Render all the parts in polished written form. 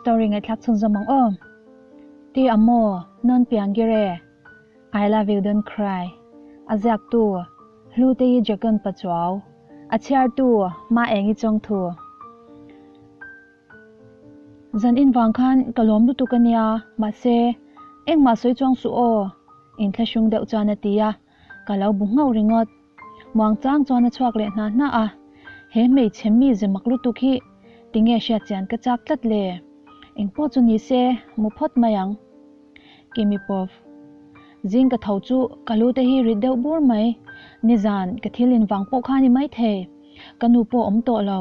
Story ngaihthlak chhunzawm ang aw. Ti a maw, Non Piangire, I love you don't cry, a ziaktu, Hlutei Jagan Pachuau, a chhiartu, Maengi Chawngthu. Zan in vang khan ka lawm lutuk a nia, mahse, engmah sawi chuang suh aw, inthlahrung deuh chuan a ti a, ka lo bu nghauh ringawt. Muang chang chuan a chhuak leh hna hna a, he hmeichhe mi ze mak lutuk hi tinge hriat chian ka chak tlat le? Engpawh chu ni se, mu phawt mai ang. Kimi pov. Zing ka tho chu ka lu te hi rit deuh bur mai. Nizan ka thil in vang pawh kha ni mai thei. Ka nu pawh awm tawh lo.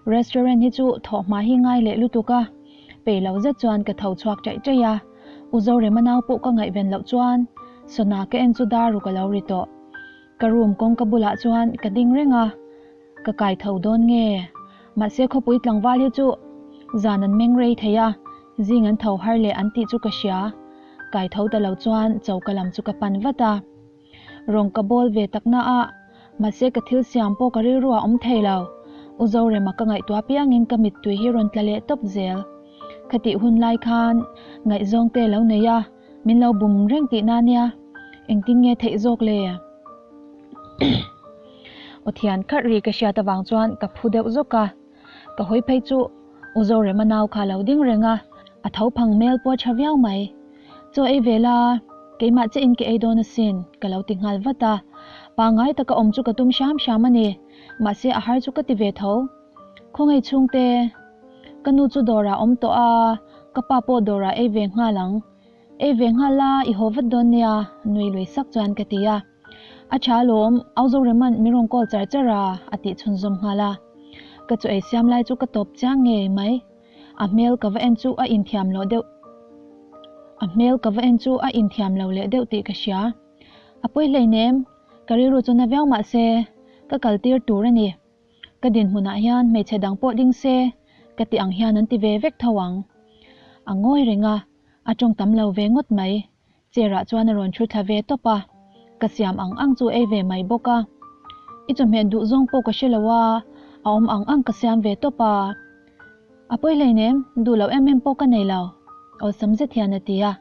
Restaurant hi chu thawh hma hi ngai leh lutuk a. Peih lo zet chuan ka tho chhuak chaih chaih a. U Zorema nau pawh ka ngaihven loh chuan Sona ka en chu dar ruk a lo ri tawh. Ka room kawngka bulah chuan ka ding reng a, ka kai tho dawn nge? Mahse khawpui tlangval hi chu zan an meng rei thei a, zing an tho har leh an tih chu ka hria. Kai tho ta lo chuan choka lam chu ka pan vat a. Rawng ka bawl ve tak na a, mahse ka thil siam pawh ka rilru ah awm thei lo. U Zorema ka ngaihtuah piangin ka mittui hi rawn tla leh tawp zel. Khatih hun lai khan ngaihzawng te lo nei a, Min lo bum reng tih na nia, engtin nge theih zawk le? Aw thian kharh ri ka hriat avang chuan ka phu deuh zawk a, ka hawi phei chu U Zorema nau kha lo ding reng a, a tho phang hmel pawh a tha viau mai. Chaw ei ve la, keimah chiah in ka ei dawn asin, ka lo ti nghal vat a. Pangngai taka awm chu ka tum hram hram a ni, mahse a har chu ka ti ve tho. Khawngaih chhungte, ka nu chu dawrah awm tawh a, ka pa pawh dawrah ei ve nghal ang. Ei ve nghal la, i haw vat dawn nia, nui lui sak chuan ka ti a. A tha alawm, au Zoreman min rawn call char char a, a tih chhunzawm nghal a. Ka chu ei siam lai chu ka tawp chiang ngei mai. A hmel ka va en chu a inthiam loh deuh. A hmel ka va en chu a inthiam lo leh deuh tih ka hria. A pawi hleinem, ka rilru chu na viau mah se, ka kal tir tur a ni. Ka dinhmunah hian hmeichhe dang pawh ding se ka ti ang hian an ti ve vek tho ang. A ngawi reng a, a tawng tam lo ve ngawt mai. Chair ah chuan a rawn thu thla ve tawp a, ka siam ang ang chu ei ve mai bawk a. I chawhmeh duh zawng pawh ka hre lo a, a awm ang ang ka siam ve tawp a. A pawi hleinem, duh loh em em pawh ka nei lo, awlsam zet hian a ti a.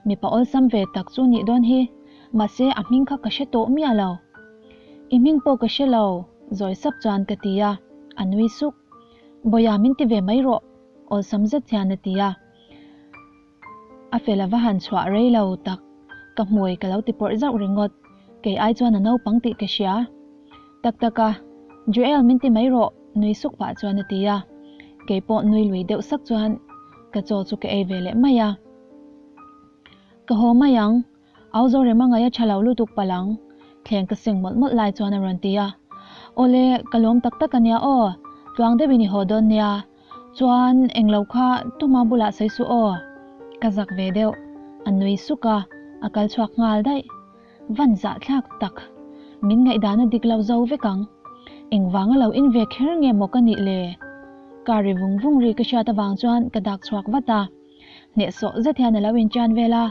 Mipa awlsam ve tak chu nih dawn hi, mahse a hming kha ka hre tawh miah lo. I hming pawh ka hre lo, zawi sap chuan ka ti a, a nui suk. Bawia min ti ve mai rawh, awlsam zet hian a ti a. A fel a va han chhuah rei lo tak, ka hmui ka lo ti pawrh zauh ringawt, kei ai chuan a naupang tih ka hria. Tak tak a, Joel min ti mai rawh, nui suk pah chuan a ti a. Kei pawh nui lui deuh sak chuan ka chaw chu ka ei ve leh mai a. Ka haw mai ang, au Zorema ngaih a tha lo lutuk palh ang, thleng ka seng mawlh mawlh lai chuan a rawn ti a. Awle, ka lawm tak tak a nia aw, tluang deuhin i haw dawn nia, chuan englo kha tuma bulah sawi suh aw, ka zak ve deuh, a nui suk a, a kal chhuak nghal daih. Van zahthlak tak, min ngaihdan a dik lo zo vek ang. Engvanga lo in ve kher nge maw ka nih le? Car ri vung vung ri ka hriat avang chuan ka dak chhuak vat a. Hnehsawh zet hian a lo inṭian vel a,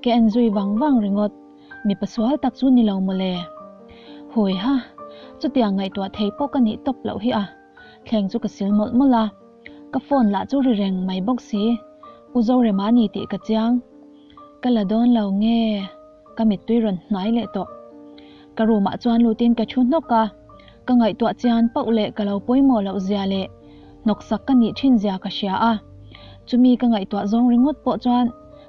ka en zui vang vang ringawt. Mipa sual tak chu ni lo mawle. Hui ha, chutiang ngaihtuah thei pawh ka nih tawp loh hi a. Thleng chu ka sil mawlh mawlh a, ka phone lah chu ri reng mai bawk si. U Zorema ni tih ka chiang. Ka la dawn lo nge? Ka mittui rawn hnai leh tawh. Ka room ah chuan lutin ka thu hnawk a, ka ngaihtuah chian pauh leh ka lo pawimawh loh zia leh hnawksak ka nih thin zia ka hria a. Chumi ka ngaihtuah zawng ringawt pawh chuan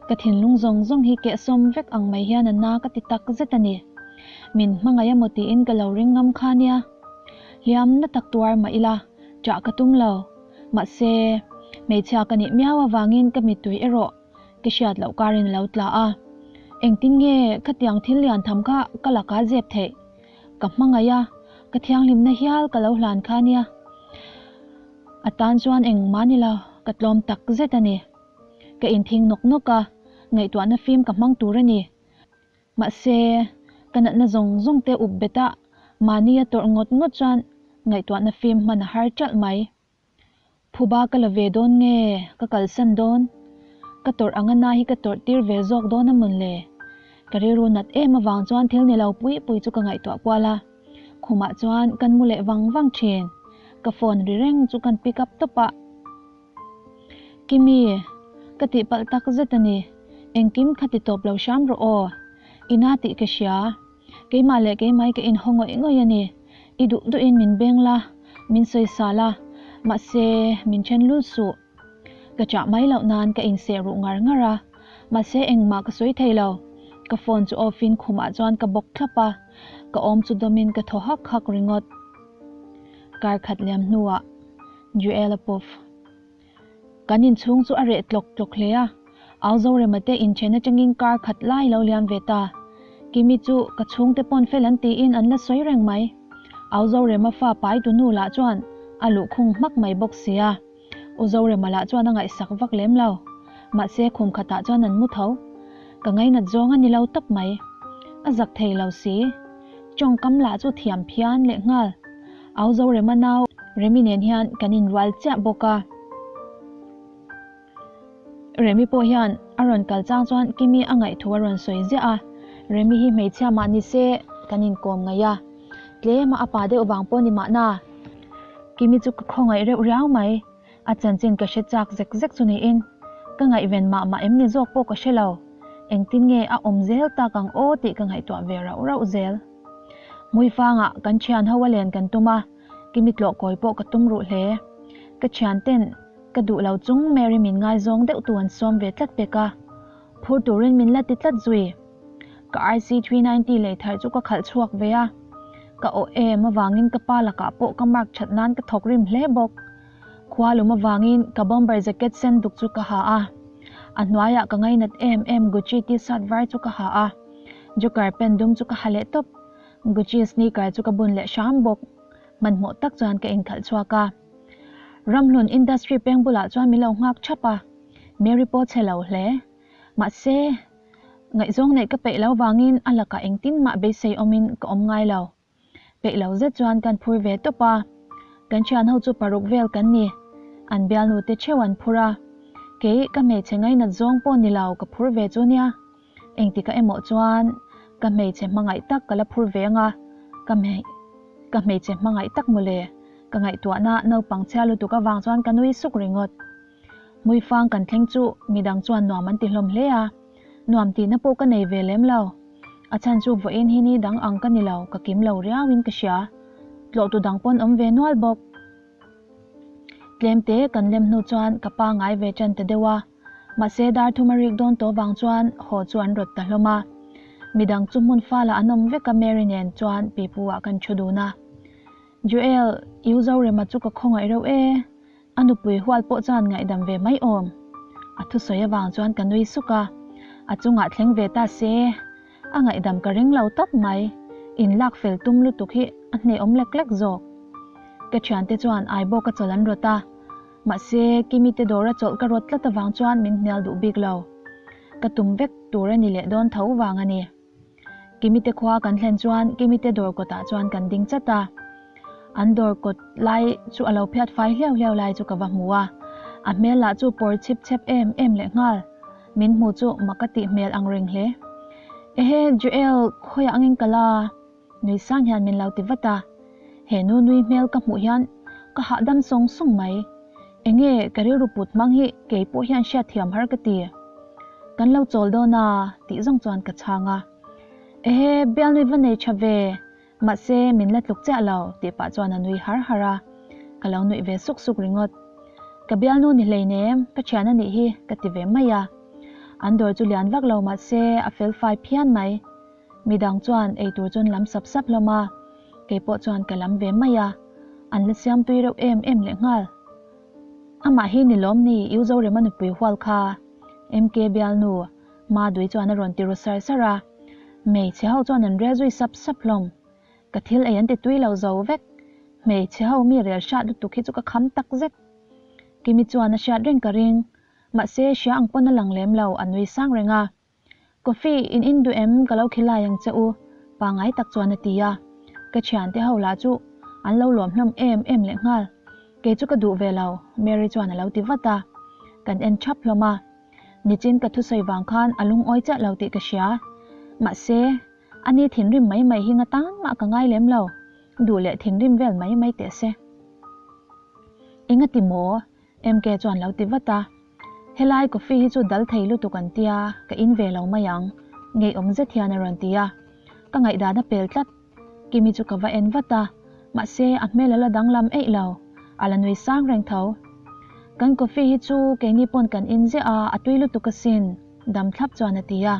ka thinlung zawng zawng hi kehsawm vek ang mai hian a na ka ti tak zet a ni. Min hmangaih emaw tiin ka lo ring ngam kha nia. Hliam na tak tuar mah ila, ṭah ka tum lo. Mahse, hmeichhia ka nih miau avangin ka mittui erawh Ka hriat loh karin a lo tla a, engtin nge khatiang thil lian tham kha ka laka zep theih? Ka hmangaih a, ka thianghlimna hial ka lo hlan kha nia. A tan chuan engmah ni lo, ka tlawm tak zet a ni. Ka inthing nawk nawk a, ngaihtuahna fim ka hmang tur a ni. Mahse, ka natna zawng zawng te up bet a, mahni a tawrh ngawt ngawt chuan ngaihtuahna fim hman a har ṭalh mai. Phuba ka la ve dawn nge ka kalsan dawn? Ka tawrh anga na hi ka tawrh tir ve zawk dawn a mawn le? Ka rilru nat em avang chuan thil ni lo pui pui chu ka ngaihtuah kual a. Khumah chuan kan mu leh vang vang thin. Ka phone ri reng chu kan pick up tawp a. Kimi, ka tihpalh tak zet a ni. Engkim kha ti tawp lo hram rawh aw. Ina tih ka hria. Keimah leh keimai ka inhaw ngawih ngawih a ni. I duh duhin min beng la, min sawisa la, mahse min then lul suh. Ka chah mai loh nan ka inseh ruh ngar ngar a, mahse engmah ka sawi thei lo. Ka phone chu off in khumah chuan ka bawk thlap a, ka awm chu dawmin ka thaw hak hak ringawt. Kar khat liam hnuah Joel-a pawf. Kan inchhung chu a reh tlawk tlawk hle a, Au Zorema te inchen atangin kar khat lai lo liam ve ta. Kimi chu ka chhungte pawn fel an tiin an la sawi reng mai. Au Zorema fa pai tu nu lah chuan a luhkhung hmak mai bawk sia. U Zorema lah chuan a ngaihsak vak lem lo. Mahse khum khatah chuan an mu tho. Ka ngainat zawng a ni lo tawp mai. A zak thei lo si. Tawngkam lah chu thiam phian leh nghal. Au Zorema nau Remi nen hian kan inrual chiah bawk a. Remi pawh hian a rawn kal chang chuan Kimi a ngaihthu a rawn sawi ziah a. Remi hi hmeichhia mah ni se kan inkawm ngaih a. Tlema a pa deuh vang pawh ni mahna. Kimi chu ka khawngaih reuh riau mai. A chanchin ka hre chak zek zek chu niin ka ngaihven mah mah em ni zawk pawh ka hre lo. Engtin nge a awm zel tak ang aw tih ka ngaihtuah ve rauh rauh zel. Hmuifangah kan thian ho a len kan tum a, Kimi tlawh kawi pawh ka tum ruh hle. Ka thian ten ka duh lo chung Mary min ngaizawng deuh tu an sawm ve tlat pek a, phur turin min la ti tlat zui. Ka RC 390 lei thar chu ka khalh chhuak ve a, ka awh em avangin ka pa lakah pawh ka mark that nan ka thawk rim hle bawk. Khua lum avangin ka bomber jacket sen duk chu ka ha a, a hnuaiah ka ngainat em em Gucci t-shirt var chu ka ha a, Joker pen dum chu ka ha leh tawp. Gucci sneaker chu ka bun leh hram bawk. Hmanhmawh tak chuan ka inkhalh chhuak a. Ramhlun industry peng bulah chuan min lo nghak thap a. Mary pawh chhe lo hle. Mahse, ngaihzawng neih ka peih lo vangin a lakah engtin mah beisei awmin ka awm ngai lo. Peih lo zet chuan kan phur ve tawp a. Kan thian ho chu paruk vel kan ni. An bialnu te theuh an phur a. Kei ka hmeichhe ngainat zawng pawh ni lo ka phur ve chu nia. Engtika emaw chuan ka hmeichhe hmangaih tak ka la phur ve anga, ka ka hmeichhe hmangaih tak mawle. Ka ngaihtuahna naupang chhia lutuk avang chuan ka nui suk ringawt. Hmuifang kan thleng chu midang chuan nuam an ti hlawm hle a, nuam tihna pawh ka nei ve lem lo. A chhan chu vawiin hi ni dang ang ka ni lo, ka kim lo riauin ka hria. Tlawhtu dang pawn awm ve nual bawk. Tlemte kan lem hnu chuan ka pa ngai ve tan ta deuh a, mahse dar thum a rik dawn tawh vang chuan haw chu an rawt ta hlawm a. Midang chu hmun fala an awm vek a Mary nen chuan pipu ah kan thu dun a. Joel, i u Zorema chu ka khawngaih reuh e. A nupui hual pawh chuan ngaihdam ve mai awm. A thusawi avang chuan ka nui suk a, a chungah thleng ve ta se, a ngaihdam ka ring lo tawp mai. In lak fel tum lutuk hi a hnehawm lek lek zawk. Ka thiante chuan Aibaw ka chawlh an rawt a, mahse Kimi te dawra chawlh ka rawt tlat avang chuan min hnial duh bik lo. Ka tum vek tur a ni leh dawn tho vang a ni. Kimi te khua kan thlen chuan Kimi te dawr kawtah chuan kan ding chat a. An dawr kawt lai chu a lo phiat fai hliau hliau lai chu ka va hmu a. A hmel lah chu pawr chip chep em em leh nghal. Min hmu chu mak a tih hmel ang reng hle. Ehe Joel khawiah angin ka la? Nui sang hian min lo ti vat a. He nu nui hmel ka hmuh hian ka hahdam sawng sawng mai. Enge ka rilru put hmang hi kei pawh hian hriatthiam har ka ti. Kan lo chawl dawn a tih zawng chuan ka chhang a. Ehe bialnui va nei tha ve, mahse min la tluk chiah lo tih pah chuan a nui har har a. Ka lo nuih ve suk suk ringawt. Ka bialnu ni hleinem, ka thian a nih hi ka ti ve mai a. An dawr chu lian vak lo mahse a fel fai phian mai. Midang chuan eitur chuan lam sap sap hlawm a, kei pawh chuan ka lam ve mai a, an la siam tui reuh em em leh nghal. Amah hi ni lawm ni U Zorema nupui hual kha? MK bialnu Madui chuan a rawn ti ru sar sar a, hmeichhe ho chuan an rel zui sap sap hlawm. Ka thil ei an ti tui lo zo vek, hmeichhe ho mi rel hrat lutuk hi chu ka kham tak zet. Kimi chuan a hriat reng ka ring, mahse hria ang pawn a lang lem lo, a nui sang reng a. Coffee in in duh em ka lo khilai ang che u, pangai tak chuan a ti a. Ka thiante ho lah chu an lo lawm hlawm em em leh nghal. Kei chu ka duh ve lo, Mary chuan a lo ti vat a. Kan en thap hlawm a. Nichin ka thusawi vang khan a lungawi chiah lo tih ka hria. Mahse, ani thinrim mai mai hi nga tan mah ka ngai lem lo. Duh leh thinrim vel mai mai teh se. Engati maw? MK chuan lo ti vat a. Helai coffee hi chu dal thei lutuk an tia, ka in ve lo mai ang, ngeiawm zet hian a rawn ti a. Ka ngaihdan a pel tlat. Kimi chu ka va en vat a, mahse a hmel a la danglam eih lo, a la nui sang reng tho. Kan coffee hi chu keini pawn kan in ziah a, a tui lutuk asin, dam thlap chuan a ti a.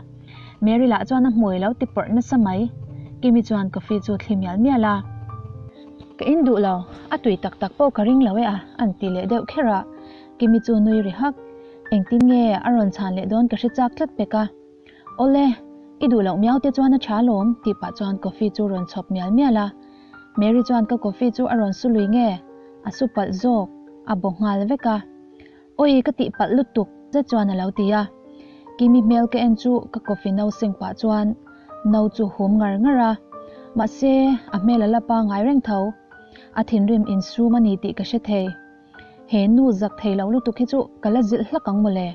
Mary lah chuan a hmui lo ti pawrh nasa mai. Kimi chuan coffee chu thli mial mial a. Ka in duh lo, a tui tak tak pawh ka ring lo e a, an ti leh deuh kher a. Kimi chu nui ri hak. Engtin nge a rawn chhan leh dawn ka hre chak tlat pek a. Awle, i duh loh miau te chuan a tha alawm, tih pah chuan coffee chu rawn chhawp mial mial a. Mary chuan ka coffee chu a rawn su lui nge? A su palh zawk, a baw nghal vek a. Awi, ka tih palh lutuk, zet chuan a lo ti a. Kimi hmel ka en chu ka coffee no seng pah chuan no chu hum ngar ngar a. Mahse, a hmel a la pangai reng tho. A thinrim insum a ni tih ka hre thei. He nu zak thei lo lutuk hi chu ka la zilh hlak ang mawle.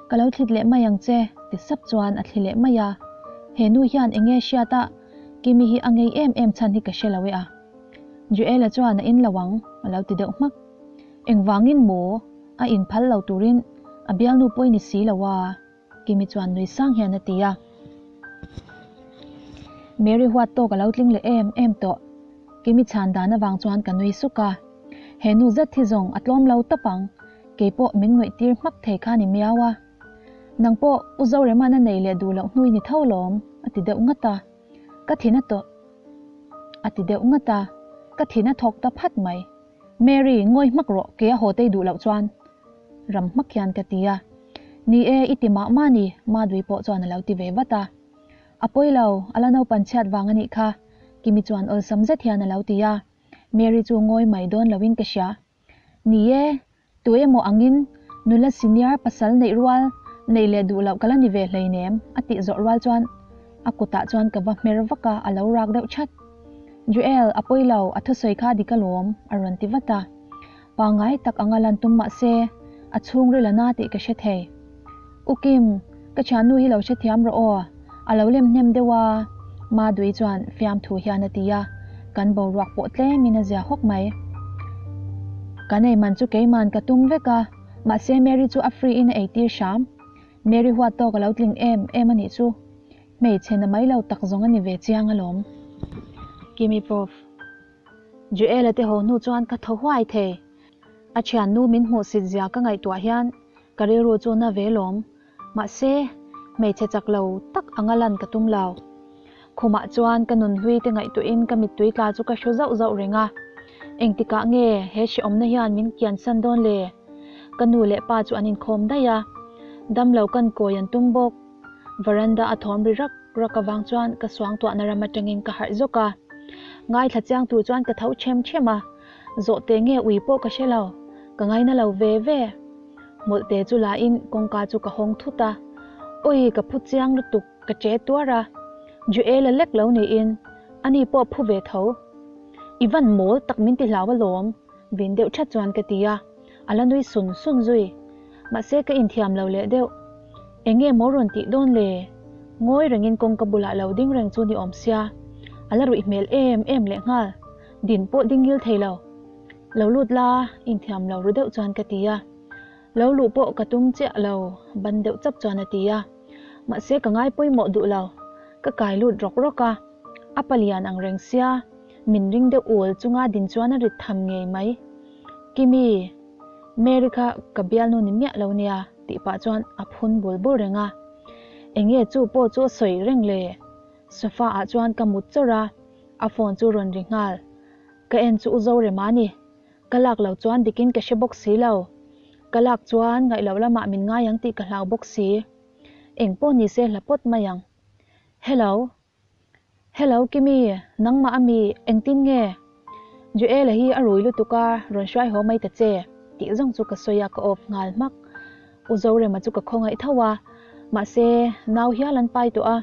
Ka lo thlit leh mai ang che, ti sap chuan a thli leh mai a. He nu hian eng nge hriat a, Kimi hi a ngei em em chhan hi ka hre lo e a. Joel-a chuan a in lo ang, a lo ti deuh hmak. Engvangin maw? A in phal lo turin a bialnu pawh i ni si lo a. Kimi chuan nui sang hian a ti a. Mary huat tawk a lo tling leh em em tawh. Kimi chhan dan avang chuan ka nui suk a. He nu zet hi zawng a tlawm lo tawp ang, kei pawh min nuih tir hmak thei kha ni miau a. Nang pawh U Zorema'n a nei leh duh loh hnui ni tho lawm, a ti deuh ngat a. Ka thin a tawh a ti deuh ngat a. Ka thin a thawk ta phat mai. Mary, ngawi hmak rawh, kei a haw tei duh loh chuan ram hmak hian ka ti a. Ni e, i ti mah mah ni, Madui pawh chuan a lo ti ve vat a. A pawi lo, a la naupan chhiat vang a nih kha, Kimi chuan awlsam zet hian a lo ti a. Mary chu ngawi mai dawn loin ka hria. Ni e, tu emaw angin nula senior pasal neih rual neih leh duh loh ka la ni ve hleinem, a tih zawh rual chuan a kutah chuan ka va hmer vak a, a lo rak deuh chat. Joel, a pawi lo, a thusawi kha dik alawm, a rawn ti vat a. Pangngai tak anga lan tum mah se, a chhungril a na tih ka hre thei. U Kim, ka thiannu hi lo hrethiam rawh aw, a lo lem hnem deuh a, Madui chuan fiamthu hian a ti a, kan boruak pawh tlemin a zia hawk mai. Kan ei man chu keiman ka tum vek a, mahse Mary chu a free in a eitir hram. Mary huat tawk a lo tling em em a nih chu. Hmeichhe na mai lo tak zawng a ni ve chiang alawm. Kimi Prof. Joel-a te haw hnu chuan ka thaw huai thei. A thiannu min hmuhsit zia ka ngaihtuah hian ka rilru chu na ve lawm. Mahse, hmeichhe chak lo tak anga lan ka tum lo. Khumah chuan ka nunhlui te ngaihtuahin ka mittui tla chu ka hru zauh zauh reng a. Engtikah nge he hrehawmna hian min kiansan dawn le? Ka nu leh pa chu an inkhawm daih a. Damlo kan kawi an tum bawk. Veranda a thawm ri rak rak avang chuan ka suangtuahna ram atangin ka harh zawk a. Ngaithla chiang tur chuan ka tho ṭhem ṭhem a, zawhte nge ui pawh ka hre lo, ka ngaina lo ve ve. Hmawlhte chu lain kawngka chu ka hawng thut a, Awi ka phu chiang lutuk ka ṭe tuar a, Joel-a lek lo niin ani pawh phu ve tho. I van mawl tak min ti hlau alawm, vin deuh ṭhat chuan ka ti a, a la nui sun sun zui. Mahse ka inthiam lo leh deuh. Enge maw rawn tih dawn le? Ngawi rengin kawngka bulah lo ding reng chu ni awm sia, a la ruih hmel em em leh nghal. Din pawh ding ngil thei lo. Lo lut la, inthiam lo ru deuh chuan ka ti a. Lo luh pawh ka tum chiah lo, ban deuh chap chuan a ti a. Mahse ka ngai pawimawh duh lo. Ka kai lut rawk rawk a. A palian ang reng sia, min ring deuh ul chunga din chuan a rit tham ngei mai. Kimi, Mary kha ka bialnu ni miah lo nia tih pah chuan a phun bul bul reng a. Enge chu pawh chu a sawi reng le? Sofa ah chuan ka mut chawrh a, a phone chu rawn ri nghal. Ka en chu u Zorema a ni. Ka lak lo chuan dikin ka hre bawk si lo. Ka lak chuan ngaih loh lamah min ngai ang tih ka hlau bawk si. Eng pawh ni se hla pawt mai ang. Hello. Hello Kimi, nangmah ami, engtin nge? Joel-a hi a rui lutuk a, rawn hruai haw mai ta che, tih zawng chu ka sawi a, ka off nghal hmak. U Zorema chu ka khawngaih tho a, mahse nau hial an pai tawh a,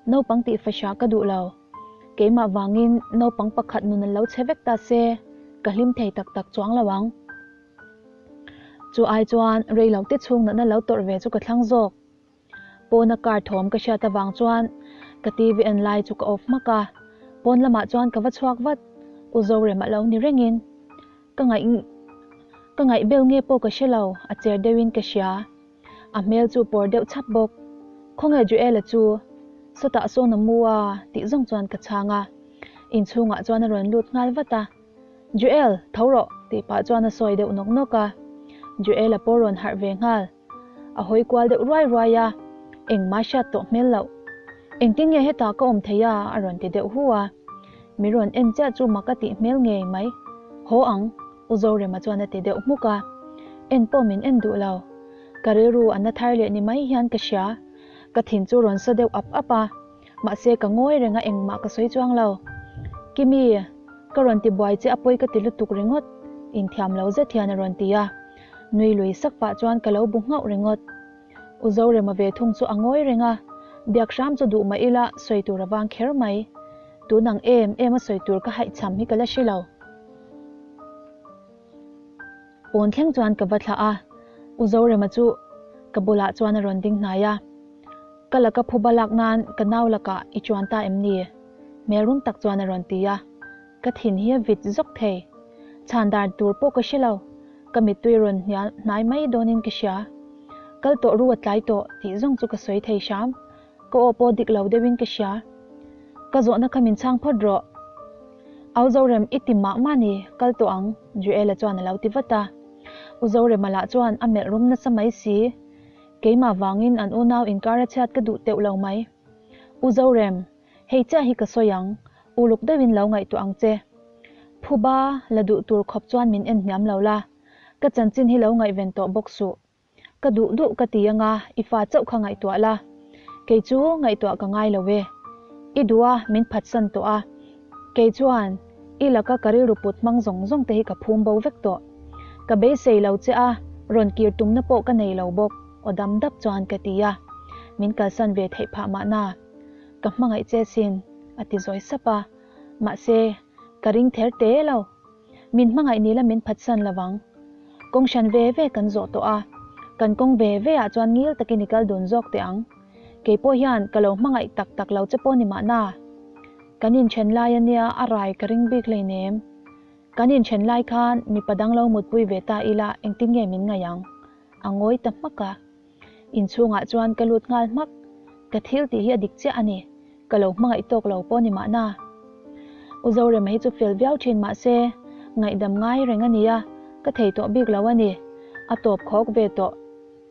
naupang tih fahra ka duh lo. Keimah vangin naupang pakhat nun an lo chhe vek ta se, ka hlim thei tak tak chuang lo ang. Chu ai chuan rei lo te chhung natna lo tawrh ve chu ka thlang zawk. Pawna car thawm ka hriat avang chuan ka TV en lai chu ka off hmak a, pawn lamah chuan ka va chhuak vat, U Zorem a lo ni rengin ka ngaih ka ngaih bel nge pawh ka hre lo, a cher deuhin ka hria. A hmel chu pawr deuh chhap bawk. Khawnge Joel-a chu? Sawtah sawn a mu a tih zawng chuan ka chhang a. Inchhungah chuan a rawn lut nghal vat a. Joel, tho rawh tih pah chuan a sawi deuh nawk nawk a. Joel-a pawh rawn harh ve nghal. A hawi kual deuh ruai ruai a, engmah hriat tawh hmel loh. Engtin nge hetah ka awm thei a? a rawn ti deuh hu a. Mi rawn en chiah chu mak a tih hmel ngei mai. Haw ang, U Zorema chuan a ti deuh hmuk a. En pawh min en duh lo. Ka rilru a na thar leh ni mai hian ka hria. Ka thin chu rawn sa deuh ap ap a. Mahse ka ngawi reng a engmah ka sawi chuang lo. Kimi, ka rawn ti buai che a pawi ka ti lutuk ringawt, inthiam lo zet hian a rawn ti a. Nui lui sak pah chuan ka lo bu nghauh ringawt. U Zorema ve thung chu a ngawi reng a, biak hram chu duh mah ila sawi tur a vang kher mai. Tun ang em em a sawi tur ka haihchham hi ka la hre lo. Pawn thleng chuan ka va thlah a, U Zorema chu ka bulah chuan a rawn ding hnai a. Ka laka phuba lak nan ka nau lakah i chuan ta em ni? Hmel rum tak chuan a rawn ti a, ka thin hi a vit zawk thei. Chhan dan tur pawh ka hre lo, ka mittui rawn hnial hnai mai dawnin ka hria. Kal tawh ru a tlai tawh tih zawng chu ka sawi thei hram, ka aw pawh dik lo deuhin ka hria. Ka zawhna kha min chhang phawt rawh. Au Zorem i ti mah mah ni, kal tawh ang, Joel-a chuan a lo ti vat a. U Zorema lah chuan a melh rum nasa mai si. Keimah vangin an unau inkar a chhiat ka duh teuh lo mai. U Zorem, hei chiah hi ka sawi ang, uluk deuhin lo ngaihtuah ang che. Phuba la duh tur khawp chuan min en hniam lo la, ka chanchin hi lo ngaihven tawh bawk suh. Ka duh duh ka ti anga i fa chauh kha ngaihtuah la, kei chu ngaihtuah ka ngai lo e. I duh a, min phatsan tawh a, kei chuan i laka ka rilru put hmang zawng zawng te hi ka phum bo vek tawh. Ka beisei lo che a, rawn kir tumna pawh ka nei lo bawk, aw dam dap chuan ka ti a. Min kalsan ve theih phah mahna, ka hmangaih che sin, a ti zawi sap a. Mahse, ka ring ther te lo. Min hmangaih ni la min phatsan lo vang. Kawng hran ve ve kan zawh tawh a, kan kawng ve ve ah chuan ngil takin i kal dun zawk teh ang. Kei pawh hian ka lo hmangaih tak tak lo che pawh ni mahna. Kan inthen lai ania a rai ka ring bik hleinem. Kan inthen lai khan mipa dang lo mutpui ve ta ila engtin nge min ngaih ang? A ngawi ta hmak a. Inchhungah chuan ka lut nghal hmak. Ka thil tih hi a dik chiah a ni. Ka lo hmangaih tawk lo pawh ni mahna. U Zorema hi chu fel viau thin mahse ngaihdam ngai reng a nia, ka thei tawh bik lo a ni. A tawp khawk ve tawh.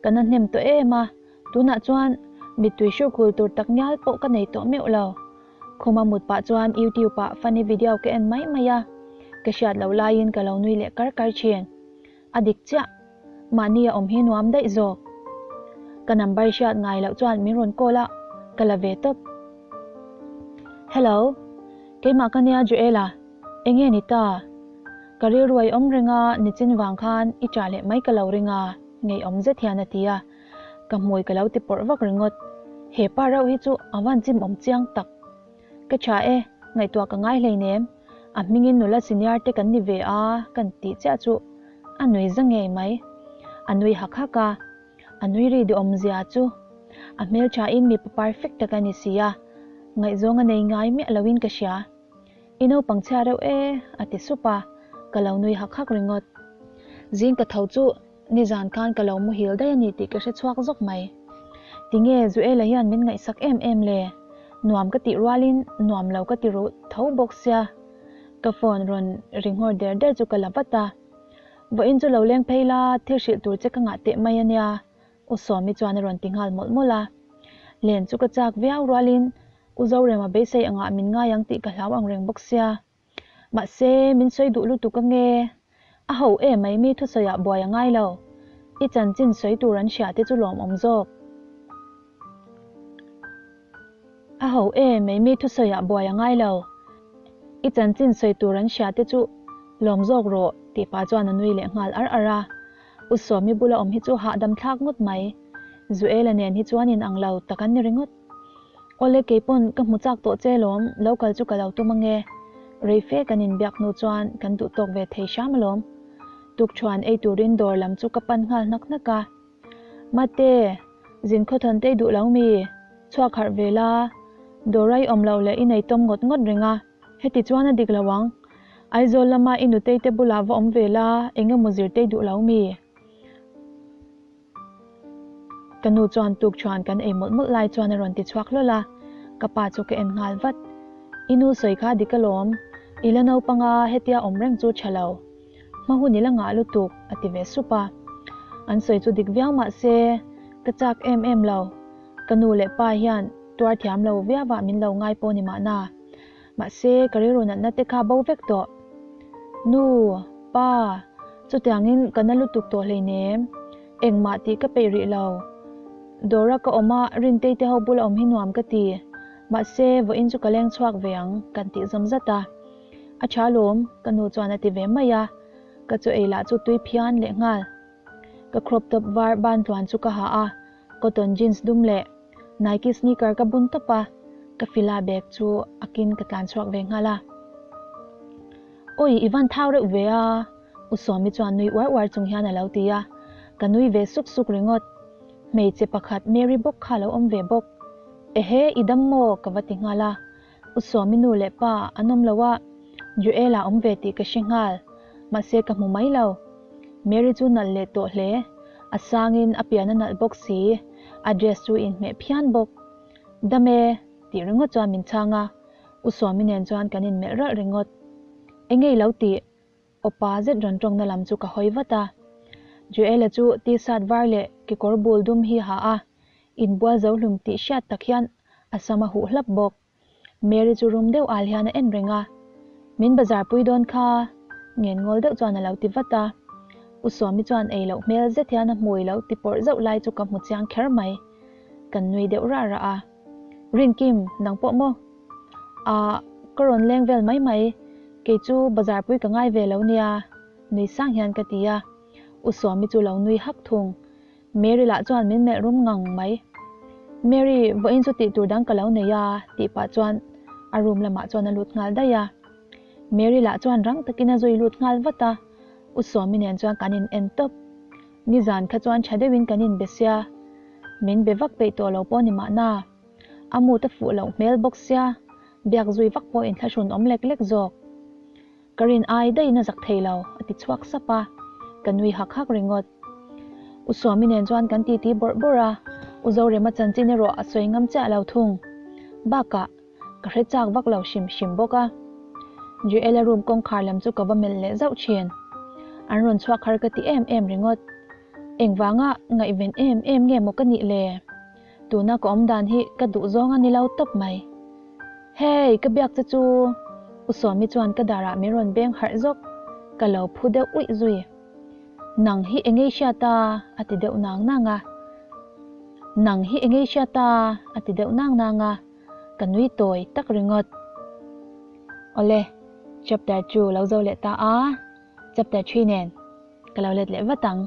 Ka na hnem tawh em a, tunah chuan mittui hrukhul tur tak ngial pawh ka nei tawh meuh lo. Khuma mut pah chuan YouTube ah funny video ka en mai mai a, ka hriat loh laiin ka lo nui leh kar kar thin. A dik chiah, mahni a awm hi nuam daih zawk. Ka number hriat ngai loh chuan min rawn call a, ka la ve tawp. Hello, keimah ka nia Joel-a, enge ni ta? Ka rilru a i awm reng a, nichin vang khan i ṭah leh mai ka lo ring a, ngeiawm zet hian a ti a. Ka hmui ka lo ti pawrh vak ringawt. He pa reuh hi chu a van chim awm chiang tak. Ka tha e, ngaihtuah ka ngai hleinem. A hmingin nula senior te kan ni ve a kan tih chiah chu a nui za ngei mai. A nui hak hak a, a nui ri duhawm zia chu. A hmelthain mipa perfect tak a ni si a, ngaihzawng a nei ngai miah loin ka hria. I naupang chhia reuh e, a ti sup a, ka lo nui hak hak ringawt. Zing ka tho chu nizan khan ka lo muhil daih a ni tih ka hre chhuak zawk mai. Tinge Zuela hian min ngaihsak em em le? Nuam ka tih rualin nuam lo ka ti ruh tho bawk sia. Ka phone rawn ri nghawr der der chu ka la vat a. Vawiin chu lo leng phei la, thil hrilh tur che ka ngah teh mai a nia, U Sawmi chuan a rawn ti nghal mawlh mawlh a. Len chu ka chak viau rualin U Zorema beisei angah min ngai ang tih ka hlau ang reng bawk sia. Mahse, min sawi duh lutuk ange. A ho em mai mi thusawiah buai a ngai lo. I chanchin sawi tur an hria te chu lawmawm zawk. A ho em mai mi thusawiah buai a ngai lo. I chanchin sawi tur an hria te chu lawm zawk rawh tih pah chuan a nui leh nghal ar ar a. U Sawmi bula awm hi chu hahdam thlak ngawt mai. Zuela nen hi chuan in ang lo tak an ni ringawt. Awle keipawn ka hmu chak tawh che lawm, lo kal chu ka lo tum ange. Rei fe kan inbiak hnu chuan kan duh tawk ve thei hram alawm. Tukṭhuan ei turin dawr lam chu ka pan nghal hnak hnak a. Mate, zin khawthawn te i duh lo mi? Chhuak harh ve la, dawr a i awm loh leh i nei tawm ngawt ngawt reng a, heti chuan a dik lo ang. Aizawl lama i nutei te bulah va awm ve la, eng emaw zir te i duh lo mi? Ka nu chuan tukṭhuan kan ei mawlh mawlh lai chuan a rawn ti chhuak hlawl a, ka pa chu ka en nghal vat. I nu sawi kha dik alawm, i la naupang a, hetia awm reng chu ṭha lo. Hma hun i la ngah lutuk, a ti ve sup a. An sawi chu dik viau mah se, ka chak em em lo. Ka nu leh pa hian tuar thiam lo viauah min lo ngai pawh ni mahna. Mahse, ka rilru natna te kha bo vek tawh. Nu, pa, chutiangin ka na lutuk tawh hleinem. Engmah tih ka peih rih lo. Dawra ka awm a, Rintei te ho bula awm hi nuam ka ti. Mahse, vawiin chu ka leng chhuak ve ang, kan tih zawm zat a. A tha lawm, ka nu chuan a ti ve mai a. Ka chaw ei lah chu tui phian leh nghal. Ka crop top var ban tluan chu ka ha a, cotton jeans dum leh Nike sneaker ka bun tawp a, ka fila bag chu a kin ka tlan chhuak ve nghal a. Awi, i van thau reuh ve a, U Sawmi chuan nui uar uar chung hian a lo ti a, ka nui ve suk suk ringawt. Hmeichhe pakhat Mary bawk kha a lo awm ve bawk. Ehe, i dam maw? ka va ti nghal a. U Sawmi nu leh pa an awm lo a, Joel-a awm ve tih ka hre nghal, mahse ka hmu mai lo. Mary chu nalh leh tawh hle, a sangin a pian a nalh bawk si, a dress chu inhmeh phian bawk. Dam e, tih ringawt chuan min chhang a, U Sawmi nen chuan kan inmelh ralh ringawt. Enge i lo tih? Awpa zet rawn tawngna lam chu ka hawi vat a. Joel-a chu t-shirt var leh kekawr bul dum hi ha a, inbual zo hlum tih hriat tak hian a sam a huh hlap bawk. Mary chu rum deuh al hian a en reng a, Min bazar pui dawn kha, ngen ngawl deuh chuan a lo ti vat a. U Sawmi chuan ei loh hmel zet hian a hmui lo ti pawrh zauh lai chu ka hmu chiang kher mai. Kan nui deuh rah rah a. Rinkim, nang pawh maw? Ahh, ka rawn leng vel mai mai, kei chu bazar pui ka ngai ve lo nia, nui sang hian ka ti a. U Sawmi chu lo nui hak thung. Mary lah chuan min melh rum ngang mai. Mary, vawiin chu tih tur dang ka lo nei a, tih pah chuan a room lamah chuan a lut nghal daih a. Mary lah chuan rang takin a zui lut nghal vat a, U Sawmi nen chuan kan in en tawp. Nizan kha chuan tha deuhin kan inbe sia, min be vak peih tawh lo pawh ni mahna. A mood a fuh loh hmel bawk sia, biak zui vak pawh inthlahrun awm lek lek zawk. Ka rin ai daihin a zak thei lo, a ti chhuak sap a, ka nui hak hak ringawt. U Sawmi nen chuan kan titi bawrh bawrh a, U Zorema chanchin erawh a sawi ngam chiah lo thung. Bakah, ka hre chak vak lo hrim hrim bawk a. Joel-a room kawngkhar lam chu ka va melh leh zauh thin. An rawn chhuak har ka ti em em ringawt. Engvanga ngaihven em em nge maw ka nih le? Tuna ka awm dan hi ka duh zawng a ni lo tawp mai. Hey, ka biak che chu! U Sawmi chuan ka darah min rawn beng harh zawk, ka lo phu deuh uih zui. Nang hi engei hriat a? a ti deuh nang nang a. Nang hi engei hriat a? a ti deuh nang nang a, ka nui tawi tak ringawt. Awle, chapter chu lo zo leh ta a, chapter 3 nen ka lo let leh vat ang.